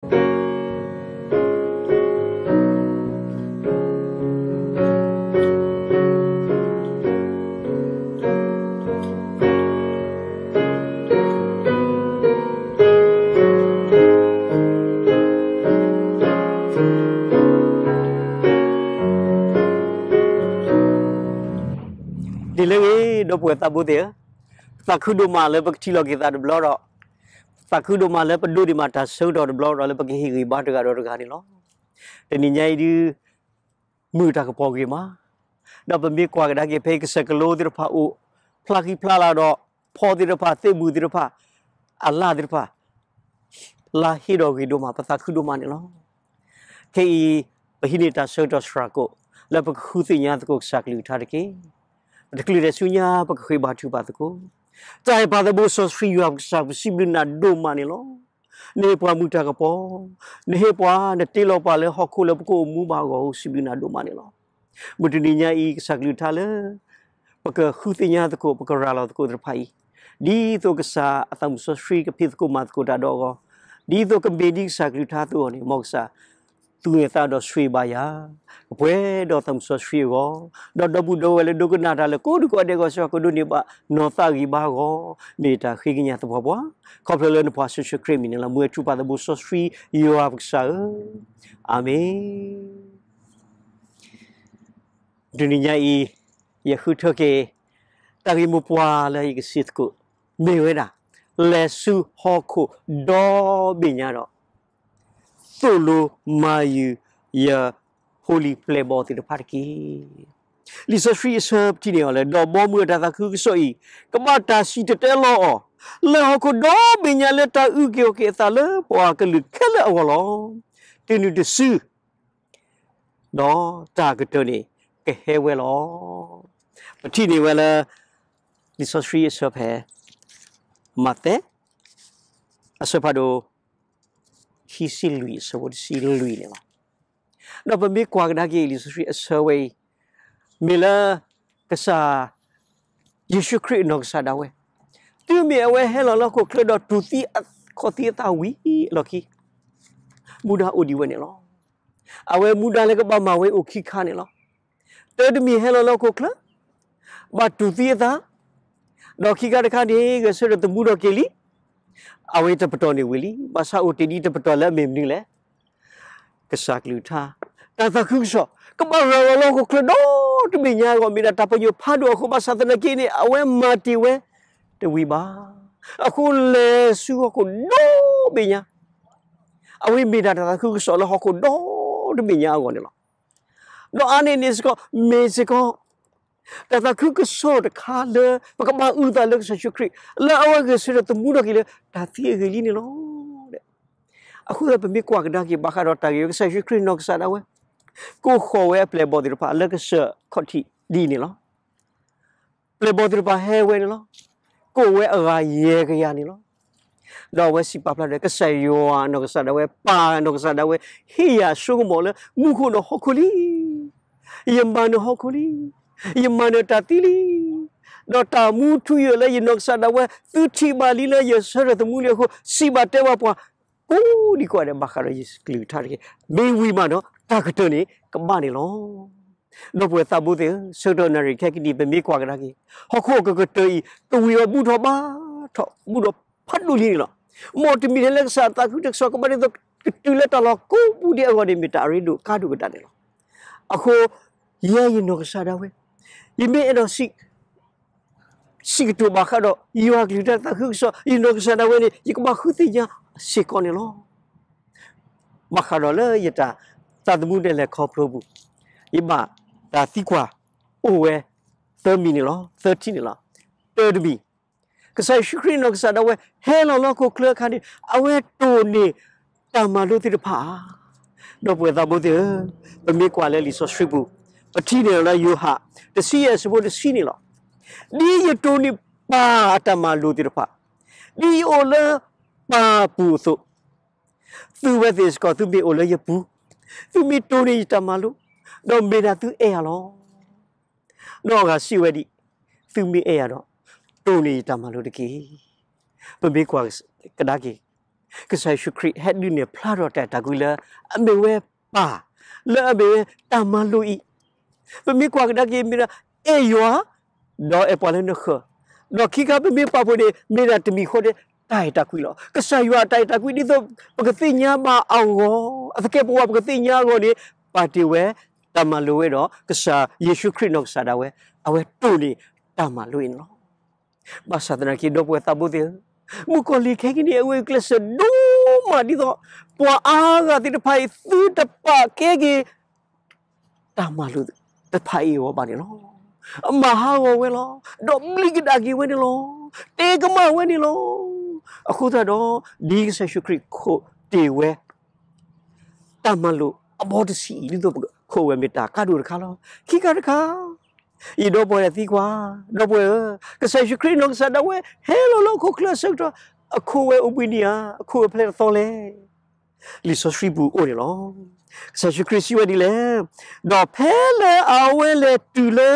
ဒ်လဲၣ်ဂ့ၤ ဒီပုၢ်ဝဲၢ်သးဘိသ့ၣ်ဧၢ, သးခုဒိၣ်မးလၢပကထံၣ်လိာ်က့ၤသးတဘျီဒီး, သးခုဒိၣ်မးလၢပဒိးန့ၢ်ဘၣ်တၢ်ဆၢကတီၢ်တဘျီဒီး လၢပကဟ့ၣ်ဂံၢ်ဘါတဂၤဒီးတဂၤန့ၣ်လီၤ. တနံၤညါအံၤဒုး မုာ်တၢ်ကပီၤဂ့ၤမး, ဒီးပမ့ၢ်ကွၢ်ကဒါက့ၤဖဲအံၤ ကစၢၢ်ကလိသ့ၣ်တဖၣ်အိၣ် ဖျါဃံဖျါလၤဒီး ဖီသ့ၣ်တဖၣ် သ့ၣ်ဘူၣ်သ့ၣ်တဖၣ် အလၣ်သ့ၣ်တဖၣ် လါဟ့ဒီးဂ့ၤဒိၣ်မး ပသးခုဒိၣ်မးန့ၣ်လီၤ. ခဲအံၤ ပဟံးန့ၢ်တၢ်ဆၢကတီၢ်စှၤကိး လၢပကဃုသ့ၣ်ညါသကိးကစၢ်ကလုၢ်ကထါတက့ၢ်. ပတချုးဒံးဆူညါ ပကဃ့ဘါထုကဖၣ်သကိး. တၢ်အဲၣ်ပၢ်သးဘိစီဆှံယွၤပကစၢ် ပစံးဘျုးနၤဒိၣ်မးန့ၣ်လီၤ. နဟ့ၣ်ပှၤမုာ်တၢ်ကပီၤ, နဟ့ၣ်ပှၤ နတ့လီၤပှၤလၢဟီၣ်ခိၣ်လၢပကအိၣ်မူဘၣ်အဂီၢ် စံးဘျုးနၤဒိၣ်မးန့ၣ်လီၤ. မုၢ်တနံၤညါအံၤ ကစၢ်ကလုၢ်ကထါလၢ ပကဃုသ့ၣ်ညါသကိး ပကရၤလီၤသကိးသ့ၣ်တဖၣ်အံၤ, ဒ်သိးကစၢ်အသးမုၢ်စီဆှံကဖံးသကိးမၤသကိးတၢ်ဒီးအဂီၢ်, ဒ်သိးကမ့ၢ်ဒ်ကစၢ်ကလုၢ်ကထါအသိးအဂီၢ်န့ၣ် မ်ကစၢ်သူၣ်ဂၢၢ်သးဒီးဆိၣ်ဂ့ၤဘၣ်ယၤ, ကပှဲၤဒီးသးမုၢ်စီဆှံအဂီၢ်, ဒီးဒီပုၢ်ဒီဝဲၢ်လၢဒိကနၣ်တၢ်လၢကိးဒူကိးဒဲးအဂီၢ်စ့ၢ်ကီး ကဒိးန့ၢ်ဘၣ်နီၢ်သးဂံၢ်ဘါအဂီၢ်, မ့ၢ်တၢ်ဃ့ကညးသပှၢ်ပှၢ်, ခီဖျိလၢနဖိဆၢဆၢခရံာ်အမံၤန့ၣ်လီၤ. မ့ၢ်ဝဲထူးပၢ်သးဘိစီဆှံယွၤပကစၢ်ဧၢ, အၤမ့ၣ်. တနံၤညါအံၤ ယဃုထၢက့ၤ တၢ်ဂ့ၢ်မိၢ်ပှၢ်လၢယကစံးသကိး မ့ၢ်ဝဲဒၣ် လဲၤဆူဟီၣ်ခိၣ်ဒီဘ့ၣ်ညါဒီး သိၣ်လိမၤယုာ်ယဖိလံၤပျဲၢ်ဘီၣ်သ့ၣ်တဖၣ်တက့ၢ်. လံာ်စီဆှံအဆၢပထံၣ်န့ၢ်အီၤလၢ ဒီးဘီမုၢ်အတၢ်သးခုကစီၣ်အံၤ ကဘၣ်တၢ်စံၣ်တဲၤတဲလီၤအီၤ လၢဟီၣ်ခိၣ်ဒီဘ့ၣ်ညါလၢတၢ်အုၣ်က့ၤခီၣ်က့ၤအသးလၢပှၤကလုာ်ခဲလၢာ်အဂီၢ်လီၤ. တုၤနုၤတစု ဒီးတၢ်ကတၢၢ်န့ၣ် ကဟဲဝဲလီၤ. ပထံၣ်န့ၢ်ဝဲလၢ လံာ်စီဆှံအဆၢဖဲ မးသဲ အဆၢဖးဒိၣ် ခံဆံလွံၢ် အဆၢဖိတဆံလွံၢ်န့ၣ်လီၤ. ဒီးပမ့ၢ်ကွၢ်ကဒါက့ၤလံာ်စီဆှံအဆၢဝဲအံၤ မ့ၢ်လၢ ကစၢ်ယ့ၣ်ၡူးခရံာ်အနီၢ်ကစၢ်ဒၣ်ဝဲ, တုၤမ့ၢ်အဝဲဟဲလီၤလၢဟီၣ်ခိၣ်ချၢဒီးတူၢ်သံခီၣ်သံအသးဝံၤအလီၢ်ခံ မူဒါအိၣ်ဒံးဝဲန့ၣ်လီၤ. အဝဲမူဒါလၢကဘၣ်မၤဝဲအိၣ်ခံခါန့ၣ်လီၤ. တၢ်တမံၤဟဲလီၤလၢဟီၣ်ခိၣ်ချၢ ဘၣ်တူၢ်သံအသး, ဒီးခံခါတခါန့ၣ် ဂဲၤဆၢထၢၣ်သမူထီၣ်က့ၤလံ. အဝဲတပတီၢ်န့ၣ်ဝံၤလံ. ဘၣ်ဆၣ်အိၣ်တ့ၢ်ဒံးတပတီၢ်လၢအမ့ၢ်မနုၤလဲၣ်. ကစၢ်ကလုၢ်ကထါ တၢ်သးခုကစီၣ် ကဘၣ်ရၤလီၤလၢဟီၣ်ခိၣ်ချၢဒီတဘ့ၣ်ညါအဂီၢ် မ့ၢ်ဒၣ်တၢ်ပညိၣ်ဖးဒိၣ်အဃိ ဘၣ်ဆၣ်သနာ်က့န့ၣ် အဝဲမၤတ့ၢ်ဝဲတဝံၤဘၣ်. အဃိလဲၤဆူဟီၣ်ခိၣ်ဒီဘ့ၣ်ညါ အဝဲမ့ၢ်ဒၣ်တၢ်သးခုကစီၣ်လၢဟီၣ်ခိၣ်ဒီတဘ့ၣ်ညါအဂီၢ်န့ၣ်လီၤ. ဒီးအါန့ၢ်န့ၣ်စ့ၢ်ကီး မ့ၢ်စ့ၢ်ကီး တၢ်သးခုကစီၣ်တခါလၢ ပကဘၣ်အုၣ်သးလၢကစၢ်ယ့ၣ်ၡူးခရံာ် လၢအဝဲဂဲၤဆၢထၢၣ်သမူထီၣ်က့ၤလၢတၢ်သံအဂ့ၢ်လံန့ၣ်လီၤ. အဃိသတး ပမ့ၢ်ကွၢ်ကဒါက့ၤဘၣ်ဃးဒီးတၢ်ဂ့ၢ်ဝဲ ကစၢ်ယ့ၣ်ၡူးခရံာ်နီၢ်ကစၢ်ဒၣ်ဝဲ ကိးဃီၤဝဲအပျဲၢ်အဘီၣ်သ့ၣ်တဖၣ်လၢကစၢၢ်ခီၣ်ထံးဒ်အံၤန့ၣ်လီၤ. ပျဲၢ်ဘီၣ်သ့ၣ်တဖၣ်ဟဲဝဲန့ၣ်လီၤ. ကိးဝဲအဂၤယဲၢ်ကယၤန့ၣ်လီၤ. ဒီးအဝဲစံးပာ်ဖျါဒီး ကစၢ်ယွၤနီၢ်ကစၢ်ဒၣ်ဝဲ ပၢ်နီၢ်ကစၢ်ဒၣ်ဝဲ ဟ့ၣ်ယၤဆိကမိၣ်လၢ မူခိၣ်ဒီးဟီၣ်ခိၣ်လံ. ယမၤနၢၤဟီၣ်ခိၣ်လံ. ယမၤနၢၤတၢ်သံလံ. ဒီးတၢ်မူထူယိာ်လၢယနီၢ်ကစၢ်ဒၣ်ဝဲ သုထံၣ်ဘၣ်လံလၢယဆၢထၢၣ်သမူလံအဃိ စံးဘၣ်တဲဘၣ်ပှၤ ကိးဒံကိးဂၤဒဲးဘၣ်ဃးဒီးယကလုၢ်ကထါတက့ၢ်. မ့ၢ်ဝံၤမးဒီး တၢ်ကတၢၢ်န့ၣ် ကဘၣ်န့ၣ်လီၤ. ဒီပုၢ်ဝဲၢ်သးဘိသ့ၣ်ဧၢ, ဆၢကတီၢ်နၣ်ရံၣ်ခဲကနံၣ် ပမ့ၢ်ကွၢ်ကဒါက့ၤ ဟီၣ်ခိၣ်အကကတၢၢ်အံၤ ကဝံၤအီၤဘူးထီၣ်ဘါထီၣ်ဘူးထီၣ်ဖးဒိၣ်လံန့ၣ်လီၤ. မ်တမံၤထဲလၢကစၢ်အသးခုကစီၣ်ကဘၣ်ဒ်သိး ကတုၤလၢတၢ်လီၢ်ကိးပူၤဒဲးအဂီၢ်န့ၣ် မ့ၢ်တၢ်အရ့ဒိၣ်ကါဒိၣ်ကဒါန့ၣ်လီၤ. အဃိ ယဲယနီၢ်ကစၢ်ဒၣ်ဝဲ ယမ့ၢ်အဲၣ်ဒိးစံး စံးကတိၤဘၣ်ဃးဒီး ယွၤကလုၢ်ကထါသးခုကစီၣ် ယနီၢ်ကစၢ်ဒၣ်ဝဲန့ၣ် ယကဘၣ်ဃုသ့ၣ်ညါစ့ၢ်ကီးန့ၣ်လီၤ. ဘၣ်ဃးဒီးလၢယတၢ်သးသမူဒဲးလဲၤခီဖျိပူၤ ယဘၣ်တၢ်သံကွၢ်အိၣ်ဝဲ သၢမံၤန့ၣ်လီၤ, သၢထံၣ်န့ၣ်လီၤ. တၢတမံၤ ကစၢ်ယ့ၣ်ၡူးခရံာ်နီၢ်ကစၢ်ဒၣ်ဝဲ ဟဲလီၤလၢဟီၣ်ခိၣ်ချၢအခါန့ၣ် အဝဲတိၢ်န့ၢ်တၢ်မၤလိာ်သ့ၣ်တဖၣ်ဧါ. ဒီပုၢ်ဝဲၢ်သးဘိသ့ၣ်ဧၢ, ပမ့ၢ်ကွၢ်လၢလံာ်စီဆှံပူၤ ပထံၣ်န့ၢ်လၢယိၤဟၣ် တဆံယဲၢ်အဆၢဖိတဆံန့ၣ်လီၤ. ဒ်ယတိၢ်န့ၢ်ပၢ်အတၢ်မၤလိာ်သ့ၣ်တဖၣ် ဒ်ယအိၣ်လၢပၢ်အပူၤအသိး သုဝဲသ့ၣ်စ့ၢ်ကီး သုမ့ၢ်အိၣ်လၢယပူၤ သုမ့ၢ်တိၢ်န့ၢ်ယတၢ်မၤလိာ် ဒီးမ့ၢ်ဒၣ်သုအဲၣ်ယၤလီၤ. ဒီးအဂၤစံးဝဲဒ်အံၤ, သုမ့ၢ်အဲၣ်ယၤဒီး တိၢ်န့ၢ်ယတၢ်မၤလိာ်တက့ၢ်. ပမ့ၢ်ကွၢ်ကဒါက့ၤ ကစၢ်ယ့ၣ်ၡူးခရံာ်ဟဲဒုးနဲၣ်ဖျါထီၣ်တၢ်အဲၣ်တၢ်ကွံလၢ အမ့ၢ်ဝဲပၢ်, လၢအမ့ၢ်ဝဲတၢ်မၤလိာ်အံၤ, ပမ့ၢ်ကွၢ်ကဒါက့ၤမ့ၢ်ဒၣ် အဲၣ်ယွၤ ဒီးအဲၣ်ပှၤလၢနဃၢၤ, ဒီးခံခါပမ့ၢ်ပာ်ဖှိၣ်န့ၣ် မ့ၢ်ဒၣ်တမံၤဃီဒဲး တၢ်အဲၣ်တၢ်ကွံလီၤ. ကစၢ်ယွၤအတၢ်အဲၣ်တၢ်ကွံဒ်သိး ပကသ့ၣ်ညါဘၣ်အဂီၢ်, အသကဲးပဝးပကသ့ၣ်ညါအဂီၢ်န့ၣ် ပာ်တ့ၢ်ဝဲ တၢ်မၤလိာ်ဝဲဒီး ကစၢ်ယ့ၣ်ၡူးခရံာ်နီၢ်ကစၢ်ဒၣ်ဝဲ အဝဲတိၢ်န့ၢ်တၢ်မၤလိာ်အံၤန့ၣ်လီၤ. ဘၣ်ဆၣ်သနာ်က့ ဒီပုၢ်ဝဲၢ်သးဘိသ့ၣ်ဧၢ, မုၣ်ကီၤလံၢ်ခဲကနံၣ်အံၤ အဝဲအံၤကျဲးစၢးဒိၣ်မးဒ်သိး ပှၤအါဂၤသ့ၣ်တဖၣ်အံၤ သုတပာ်ကဲက့ၤ တၢ်မၤလိာ်တဖၣ်အံၤအဂီၢ်ဘၣ်န့ၣ်လီၤ. အမၤဟးဂီၤဝဲလီၤ. ဒီးဘျံးကဒါက့ၤဝဲန့ၣ်လီၤ. တဲကမၣ်ဝဲန့ၣ်လီၤ. အဃိသတးဒီး ဒ်ကစၢ်ယ့ၣ်ၡူးခရံာ်ခိၣ်တ့ၢ်ဝဲ တၢ်မၤလိာ်အဘီတဆံအံၤ ဒ်သိးပခိၣ်ဝဲမ့ၢ်တၢ်ကါဒိၣ်တခါလီၤ. ခံခါတခါ, ယဒီပုၢ်ဝဲၢ်သံကွၢ်, ဒီပုၢ်ဝဲၢ်ဧၢ, ကစၢ်ယ့ၣ်ၡူးခရံာ်နီၢ်ကစၢ်ဒၣ်ဝဲ ဟဲလီၤလၢဟီၣ်ခိၣ်ချၢအဆၢကတီၢ် အခိၣ်ဝဲအိၣ်ဘှံးနံၤဧါ, အခိၣ်ဝဲဖဲလဲၣ်တသီလဲၣ်. လံာ်စီဆှံပူၤအိၣ်န့ၣ်လီၤ. ကစၢ်ယ့ၣ်ၡူးခရံာ်စံးဝဲဒ်လဲၣ်, ဒီးဖဲလၢအဝဲလဲၤတုၤလၢ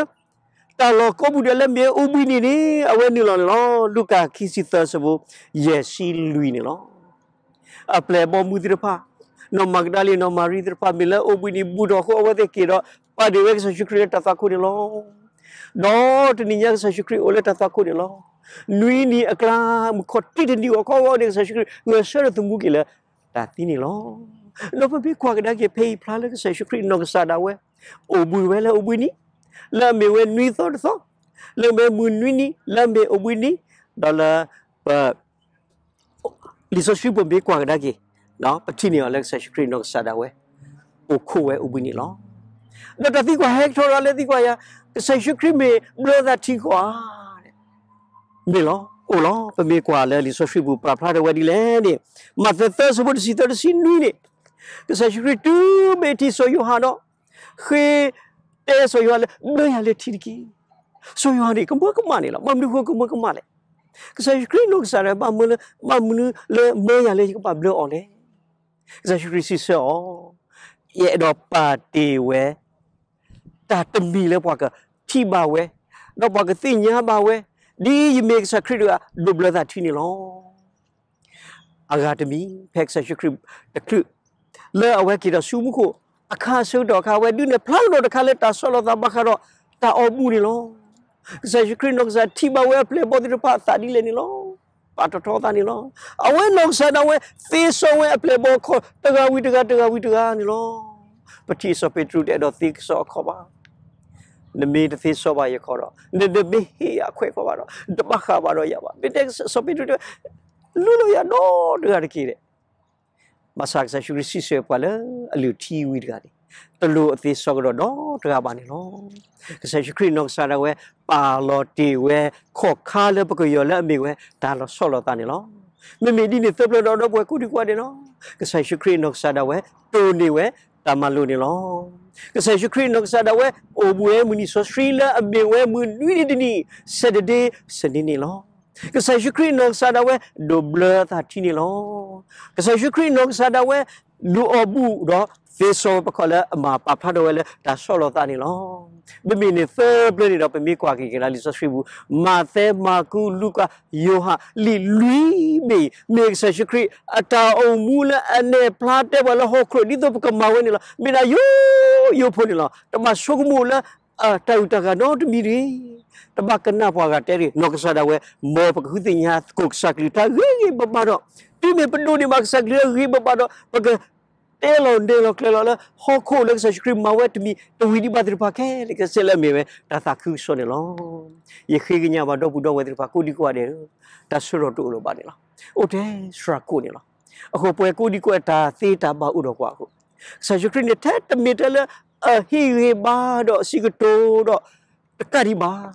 တၢ်လီၢ်ကိးပူၤဒဲးလၢမ့ၢ်အိၣ်ဘှံးနံၤန့ၣ် အဝဲနုာ်လီၤန့ၣ်လီၤ. လူၤကၣ်ခံဆံသၢအဆၢဖိ ယဲၢ်ဆံလွံၢ်န့ၣ်လီၤ. အပျဲၢ်အဘီမုၢ်သ့ၣ်တဖၣ်, နီၢ်မၤကဒၤလ့ၣ် နီၢ်မၤရံသ့ၣ်တဖၣ် မ့ၢ်လၢအိၣ်ဘှံးနံၤဘူးထီၣ်အဃိ အဝဲသ့ၣ်က့ၤဒီး ပာ်ဒ့ၣ်ဝဲကစၢ်ယ့ၣ်ၡူးခရံာ်လၢတၢ်သွၣ်ခိၣ်န့ၣ်လီၤ. ဒီးတနံၤညါကစၢ်ယ့ၣ်ၡူးခရံာ်အိၣ်လၢတၢ်သွၣ်ခိၣ်န့ၣ်လီၤ. နွံနံၤအကျါ မုၢ်ခီၣ်ထံးတနံၤအဂီၢ်ခီဂီၢ်န့ၣ် ကစၢ်ယ့ၣ်ၡူးခရံာ်ဂဲၤဆၢထၢၣ်သမူက့ၤလၢတၢ်သံန့ၣ်လီၤ. ဒီးပမ့ၢ်ကွၢ်ကဒါက့ၤဖဲအံၤဖျါလၢကစၢ်ယ့ၣ်ၡူးခရံာ်နီၢ်ကစၢ်ဒၣ်ဝဲ အိၣ်ဘှံးဝဲလၢအိၣ်ဘှံးနံၤ, လၢအမ့ၢ်ဝဲနွံသီတသီ, လၢအမ့ၢ်မုၢ်နွံနံၤ လၢအမ့ၢ်အိၣ်ဘှံးနံၤ, ဒီးလၢပ လံာ်စီဆှံပူၤမ့ၢ်ကွၢ်ကဒါက့ၤ, ပထံၣ်န့ၢ်အီၤလၢကစၢ်ယ့ၣ်ၡူးခရံာ်နီၢ်ကစၢ်ဒၣ်ဝဲ အိၣ်ခိးဝဲအိၣ်ဘှံးနံၤလီၤ. ဒီးတၢ်သံကွၢ်ဟဲကထီၣ်ဒီးလၢသံကွၢ်ယၤ, ကစၢ်ယ့ၣ်ၡူးခရံာ်မ့ၢ်ဘျၢသးထံဧါ, မ့ၢ်လီၤ, အိၣ်လီၤ. ပမ့ၢ်ကွၢ်လၢလံာ်စီဆှံပူၤပာ်ဖျါထီၣ်ဝဲဒ်လဲၣ်န့ၣ်, မးသဲသၢဆၢဖိတဆံသၢတဆံနွံန့ၣ်, ကစၢ်ယ့ၣ်ၡူးခရံာ်တုၤမ့ၢ်ထံၣ်စီၤယိၤဟၣ်ဒီး ဃ့တဲစီၤယိၤဟၣ်လၢ ဘျၢယၤလၢထံတက့ၢ်. စီၤယိၤဟၣ်န့ၣ် ကမၢကမၣ်န့ၣ်လီၤ. ဘၣ်မနုၤဃိကမၢကမၣ်လဲၣ်. ကစၢ်ယ့ၣ်ၡူးခရံာ်နီၢ်ကစၢ်ဒၣ် ဘၣ်မနုၤလၢ ဘၣ်မနုၤလၢမၢယၤလၢယကဘၣ်ဘျၢအီၤလဲၣ်. ကစၢ်ယ့ၣ်ၡူးခရံာ်စံးဆၢအီၤ, ယအဲၣ်ဒိးပာ်တ့ၢ်ဝဲ တၢ်တမံၤလၢပှၤကထံၣ်ဘၣ်ဝဲ, ဒီးပှၤကသ့ၣ်ညါဘၣ်ဝဲ, ဒ်ယမ့ၢ်ကစၢ်ခရံာ်တဂၤ ဒိးဘျၢသးထံန့ၣ်လီၤ. အဂၤတမံၤ ဖဲကစၢ်ယ့ၣ်ၡူးခရံာ်တချုး လၢအဝဲက့ၤဒီးဆူမူခိၣ်အခါအဆၢကတီၢ်အခါ အဝဲဒုးနဲၣ်ဖျါကဒီးတခါလၢတၢ်ဆီၣ်လီၤသးဘၣ်ဃးဒီးတၢ်အီၣ်ဘူၣ်န့ၣ်လီၤ. ကစၢ်ယ့ၣ်ၡူးခရံာ်နီၢ်ကစၢ်ထံၣ်ဘၣ်ဝဲအပျဲၢ်အဘီၣ်သ့ၣ်တဖၣ်အသးဒ်လဲၣ်န့ၣ်လီၤ. ပာ်ထီၣ်ထီအသးန့ၣ်လီၤ. အဝဲနီၢ်ကစၢ်ဒၣ်ဝဲ သ့စီဝဲအပျဲၢ်အဘီၣ်အခီၣ် တဂၤဝံၤတဂၤ တဂၤဝံၤတဂၤန့ၣ်လီၤ. ပထံၣ်စီၤပ့းတရူးတအဲၣ်ဒိးသ့စီအခီၣ်ဘၣ်. နမ့ၢ်တသ့စီဘၣ်ယခီၣ်ဒီး နတမ့ၢ်ဟ့ၣ်ယၤအခွဲးခီၣ်ဘၣ်ဒီး နတဘၣ်ဃးဘၣ်ဒီးယၤဘၣ်. မ့ၢ်တဲစီၤပ့းတရူးတဲ လူလီၤယၤဒီတဂၤတက့ၢ်ဒီး ဘၣ်ဆၣ်ကစၢ်ယ့ၣ်ၡူးခရံာ်စံးဆၢပှၤလၢအလုၢ်ထံဝံၤတဂၤန့ၣ် တလိၣ်အသ့စီကဒီးဒီတဂၤဘၣ်န့ၣ်လီၤ. ကစၢ်ယ့ၣ်ၡူးခရံာ်နီၢ်ကစၢ်ဒၣ်ဝဲ ပာ်လီၤတ့ၢ်ဝဲ ခီၣ်ခါလၢပကယီၤလၢအမ့ၢ်ဝဲ တၢ်လီၤဆီၣ်လီၤသးန့ၣ်လီၤ. မ့မ့ၢ်ဒ်န့ၣ်သၢပျၢၤဒီး ဒီပုၢ်ဝဲၢ်ကိးဒံကိးဂၤဒဲးလီၤ. ကစၢ်ယ့ၣ်ၡူးခရံာ်နီၢ်ကစၢ်ဒၣ်ဝဲ တိၢ်န့ၢ်ဝဲ တၢ်မၤလိာ်န့ၣ်လီၤ. ကစၢ်ယ့ၣ်ၡူးခရံာ်နီၢ်ကစၢ်ဒၣ်ဝဲ အိၣ်ဘှံးဝဲမုၢ်နံၤစီဆှံလၢအမ့ၢ်ဝဲမုၢ်နွံနံၤတနံၤ Saturday စနေန့ၣ်လီၤ. ကစၢ်ယ့ၣ်ၡူးခရံာ်နီၢ်ကစၢ်ဒၣ်ဝဲ ဒိးဘျၢသးထံန့ၣ်လီၤ. ကစၢ်ယ့ၣ်ၡူးခရံာ်နီၢ်ကစၢ်ဒၣ်ဝဲ ဒိးအီၣ်ဘူၣ်ဒီး သ့စီဝဲပခီၣ်လၢအမၤပာ်ဖျါထီၣ်ဝဲလၢတၢ်ဆီၣ်လီၤသးန့ၣ်လီၤ. မ့မ့ၢ်န့ၣ်သၢပျၢၤန့ၣ်ဒီး ပမ့ၢ်ကွၢ်က့ၤကဒါလံာ်စီဆှံပူၤ မးသဲ, မၢ်ကူး, လူၤကၣ်, ယိၤဟၣ် လံာ်လွံၢ်ဘ့ၣ်အံၤ မ့ၢ်ကစၢ်ယ့ၣ်ၡူးခရံာ် အတၢ်အိၣ်မူလၢအနဲၣ်ဖျါတဲပှၤလၢဟီၣ်ခိၣ် ဒ်သိးပကမၤဝဲန့ၣ်လီၤ. မ့ၢ်ဒၣ်ယိယိဖိန့ၣ်လီၤ. တဘၣ်ဆိကမိၣ်လၢ တၢ်အုၣ်တၢ်ဂၤနီတမံၤတဂ့ၤ. တဘၣ်ကနၣ်ပှၤဂၤတဲတဂ့ၤ. နီၢ်ကစၢ်ဒၣ်ဝဲ မ်ပကဃုသ့ၣ်ညါသကိးကစၢ်ကလုၢ်တၢ်ဂ့ၤဂ့ၤဘၣ်ဘၣ်ဒီး တုၤမ့ၢ်ပဒိးန့ၢ်ဘၣ်ကစၢ်ကလုၢ်တၢ်ဂ့ၤဂ့ၤဘၣ်ဘၣ်ဒီး ပကတဲလီၤနဲၣ်လီၤကျဲၤလီၤလၢ ဟီၣ်ခိၣ်လၢကစၢ်ယ့ၣ်ၡူးခရံာ်မၤဝဲတမံၤတဝံၤဒံးဘၣ်သ့ၣ်တဖၣ်ခဲလၢာ်ခဲဆ့လၢအမ့ၢ်ဝဲ တၢ်သးခုကစီၣ်န့ၣ်လီၤ. ယဃ့ကညးဘၣ်ဒီပုၢ်ဒီဝဲၢ်သ့ၣ်တဖၣ်ကိးဒံကိးဂၤဒဲးဧၢ, တၢ်ဆၢထီၣ်တအိၣ်လၢၤဘၣ်န့ၣ်လီၤ. အိၣ်ထဲစှၤကိာ်န့ၣ်လီၤ. အဃိပဝဲကိးဒံကိးဂၤဒဲးတၢ်သ့တၢ်ဘၣ်အိၣ်ဒီးပှၤအဃိ ကစၢ်ယ့ၣ်ၡူးခရံာ်န့ၣ် ထဲတမ့ၢ်ထဲလၢအဟ့ၣ်ဂ့ၤဘၣ်ဒီးစံးကတိၤဒီးတကးဒံးဘၣ်.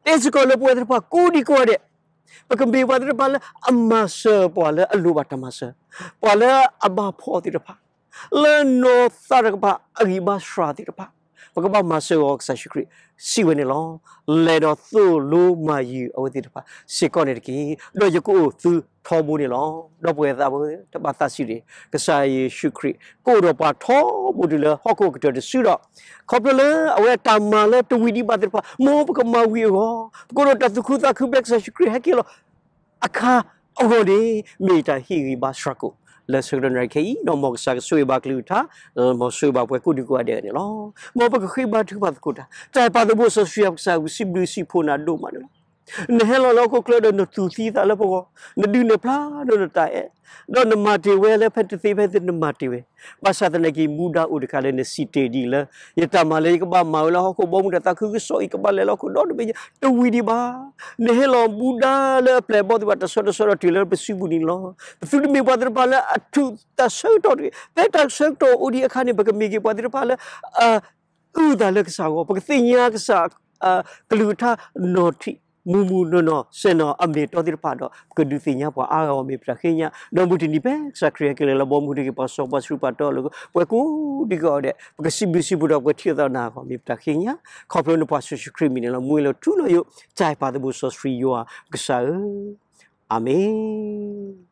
တဲစ့ၢ်ကီးလၢပဝဲသ့ၣ်တဖၣ်ကိးဒံကိးဂၤဒဲး ပကမ့ၢ်ပှၤသ့ၣ်တဖၣ်လၢအမၤစၢၤပှၤလၢအလိၣ်ဘၣ်တၢ်မၤစၢၤ, ပှၤလၢအဘၣ်ဖှီၣ်သ့ၣ်တဖၣ်, လၢနီၢ်သးတကပၤအဂံၢ်ဘါစှၤသ့ၣ်တဖၣ်, ပကဘၣ်မၤစၢၤအီၤ ကစၢ်ယ့ၣ်ၡူးခရံာ်စံးဝဲန့ၣ်လီၤ. လဲၤဒီးသိၣ်လိမၤယုၤအဝဲသ့ၣ်တဖၣ်စ့ၢ်ကီးန့ၣ်တက့ၢ်. ဒီးယကအိၣ်သုထီဘိန့ၣ်လီၤ. ဒီပုၢ်ဝဲၢ်သးဘိ တဘၣ်သးဆံးတဂ့ၤ. ကစၢ်ယ့ၣ်ၡူးခရံာ် ကအိၣ်ဒီးပှၤထီဘိတုၤလၢဟီၣ်ခိၣ်ကတၢၢ်တစုဒီး ခီဖျိလၢအဝဲတၢ်မၤလၢတဝံၤဒံးဘၣ်သ့ၣ်တဖၣ် မ်ပကမၤဝံၤအဂီၢ် ပကအိၣ်ဒီးတၢ်သူၣ်ခုသးခုဖဲကစၢ်ယ့ၣ်ၡူးခရံာ်ဟဲက့ၤလီၤအခါ အဂီၢ်န့ၣ် မ့ၢ်ယတၢ်ဟ့ၣ်ဂံၢ်ဘါစှၤကိာ် လၢဆၢကတီၢ်နၣ်ရံၣ်ခဲအံၤ ဒီးမ်ကစၢ်ကဆိၣ်ဂ့ၤဘၣ်ကလုၢ်ကထါ, မ်ဆိၣ်ဂ့ၤဘၣ်ပှၤကိးဒံကိးဂၤဒဲးန့ၣ်လီၤ. မ်ပကဃ့ဘါထုကဖၣ်သကိးတၢ်, တၢ်အဲၣ်ပၢ်သးဘိစီဆှံယွၤပကစၢ် ပစံးဘျုးစံးဖှိၣ်နၤဒိၣ်မးန့ၣ်လီၤ. နဟဲလီၤလၢဟီၣ်ခိၣ်ချၢဒီးနသူၣ်သံသးလၢပဂီၢ်, နဒုးနဲၣ်ဖျါဒီးနတၢ်အဲၣ်, ဒီးနမၤတ့ၢ်ဝဲလၢဖဲတသ့ဖဲသ့နမၤတ့ၢ်ဝဲ, ဘၣ်ဆၣ်သနာ်က့ မူဒါအိၣ်တခါလၢနစံးတ့ၢ်ဒံးလၢ ယတၢ်မၤလၢယကဘၣ်မၤဝဲလၢဟီၣ်ခိၣ်ဘီမုၢ်ဒီးသးခုကစီၣ်အံၤ ကဘၣ်လဲၤလၢဟီၣ်ခိၣ်ဒီတဘ့ၣ်ညါ တဝံၤဒံးဘၣ်. နဟဲလီၤမူဒါလၢအပျဲၢ်အဘီၣ်သ့ၣ်တဖၣ် တဆီတဆီဒီးတုၤလၢပစုပူၤန့ၣ်လီၤ. ပသုတမ့ၢ်ပှၤသ့ၣ်တဖၣ်လၢအထုးတၢ်ဆၢကတီၢ်တဂ့ၤ, ဖဲတၢ်ဆၢကတီၢ်အိၣ်ဒံးအခါန့ၣ် ပကမ့ၢ်က့ၤပှၤသ့ၣ်တဖၣ်လၢ အ အုၣ်သးလၢကစၢ်အဂီၢ်, ပကသ့ၣ်ညါကစၢ် ကလုၢ်ကထါနီၢ်ထံး မုၢ်မုၢ်နီၢ်နီၢ် စဲၣ်နီၤအမ့ၢ်အတီသ့ၣ်တဖၣ်ဒီး ပကဒုးသ့ၣ်ညါပှၤအါဂၤအဂီၢ် မ့ၢ်ပတၢ်ဃ့ကညး, ဒီးမုၢ်တနံၤဖဲကစၢ်ခရံာ်ဟဲက့ၤလၢလၢဘီမုၢ်တဂ့ၤ ပှၤစီပှၤဆှံပှၤတီအလိၤ ပှၤကိးဒံကိးဂၤဒဲး ပကစံးဘျုးစံးဖှိၣ်ဒီးပှၤထံၣ်အသးနၤအဂီၢ် မ့ၢ်ပတၢ်ဃ့ကညး, ခီဖျိနဖိယ့ၣ်ၡူးခရံာ်အမံၤန့ၣ်လီၤ. မူဝဲလၢထူလၢယိာ် တၢ်အဲၣ်ပၢ်သးဘိစီဆှံယွၤပကစၢ်ဧၢ, အၤမ့ၣ်.